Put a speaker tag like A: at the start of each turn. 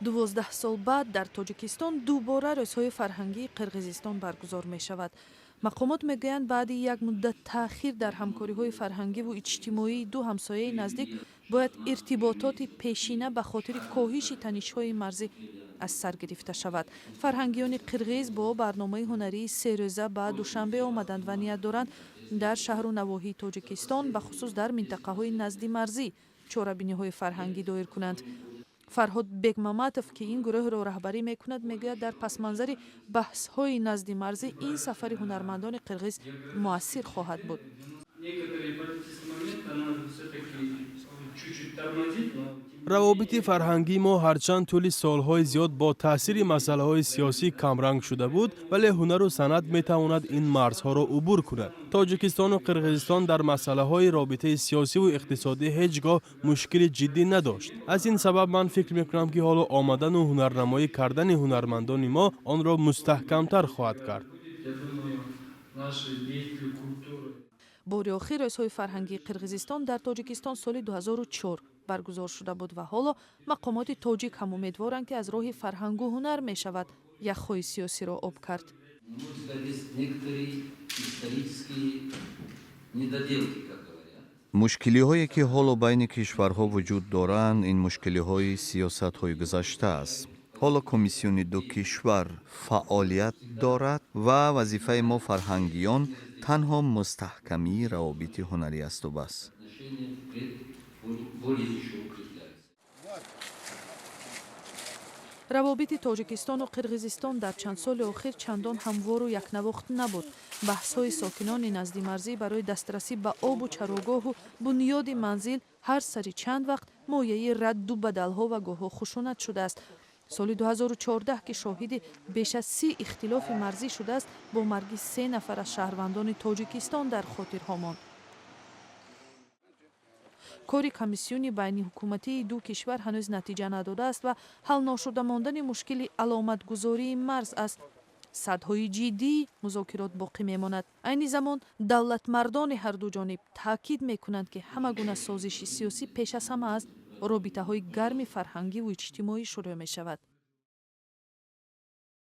A: 12 сол баъд дар Тоҷикистон дубора Рӯзҳои фарҳангии Қирғизистон баргузор мешавад. Мақомот мегӯянд, баъди як муддат таъхир дар ҳамкориҳои фарҳангиву иҷтимоии ду ҳамсояи наздик бояд иртибототи пешина ба хотири коҳиши танишҳои марзӣ аз сар гирифта шавад. Фарҳангиёни қирғиз бо барномаи ҳунарии серӯза ба Душанбе омаданд ва ният доранд дар шаҳру навоҳии Тоҷикистон, бахусус дар минтақаҳои назди марзӣ, чорабиниҳои фарҳангӣ доир кунанд. Фарҳод Бекмаматов, ки ин гурӯҳро раҳбарӣ мекунад, мегӯяд, дар пасманзари баҳсҳои назди марзӣ ин сафари ҳунармандони қирғиз муассир хоҳад буд.
B: Некоторые политические моменты она все-таки чуть-чуть тормозит, но
C: Равобити фарҳангии мо ҳарчанд тӯли солҳои зиёд бо таъсири масъалаҳои сиёсӣ камранг шуда буд, вале ҳунару санъат метавонад ин марзҳоро убур кунад. Тоҷикистону Қирғизистон дар масъалаҳои робитаи сиёсиву иқтисодӣ ҳеҷ гоҳ мушкили ҷиддӣ надошт. Аз ин сабаб ман фикр мекунам, ки ҳоло омадану ҳунарнамоӣ кардани ҳунармандони мо онро мустаҳкамтар хоҳад кард.
B: Я думаю, наши деятели культуры.
A: Бори охир Рӯзҳои фарҳангии Қирғизистон дар Тоҷикистон соли 2004 баргузор шуда буд ва ҳоло мақомоти тоҷик ҳам умедворанд, ки аз роҳи фарҳангу ҳунар мешавад яхҳои сиёсиро об кард.
D: На мой взгляд, есть некоторые исторические недоделки, как говорят.
E: Мушкилиҳое, ки ҳоло байни кишварҳо вуҷуд доранд, ин мушкилиҳои сиёсатҳои гузашта аст. Ҳоло комиссиони ду кишвар фаъолият дорад ва вазифаи мо, фарҳангиён, танҳо мустаҳкамии равобити ҳунарӣ асту бас.
D: Отношения впредь более еще укрепляются.
A: Равобити Тоҷикистону Қирғизистон дар чанд соли охир чандон ҳамвору якнавохт набуд. Баҳсҳои сокинони наздимарзӣ барои дастрасӣ ба обу чарогоҳу бунёди манзил ҳар сари чанд вақт мояи радду бадалҳо ва гоҳҳо хушунат шудааст. Соли 2014, ки шоҳиди беш аз 30 ихтилофи марзӣ шудааст, бо марги се нафар аз шаҳрвандони Тоҷикистон дар хотирҳо монд. Кори комиссиони байниҳукуматии ду кишвар ҳанӯз натиҷа надодааст ва ҳалношуда мондани мушкили аломатгузории марз аз сатҳҳои ҷиддии музокирот боқӣ мемонад. Айни замон давлатмардони ҳарду ҷониб таъкид мекунанд, ки ҳама гуна созиши сиёсӣ пеш аз ҳама аз робитаҳои гарми фарҳангиву иҷтимоӣ шурӯъ мешавад.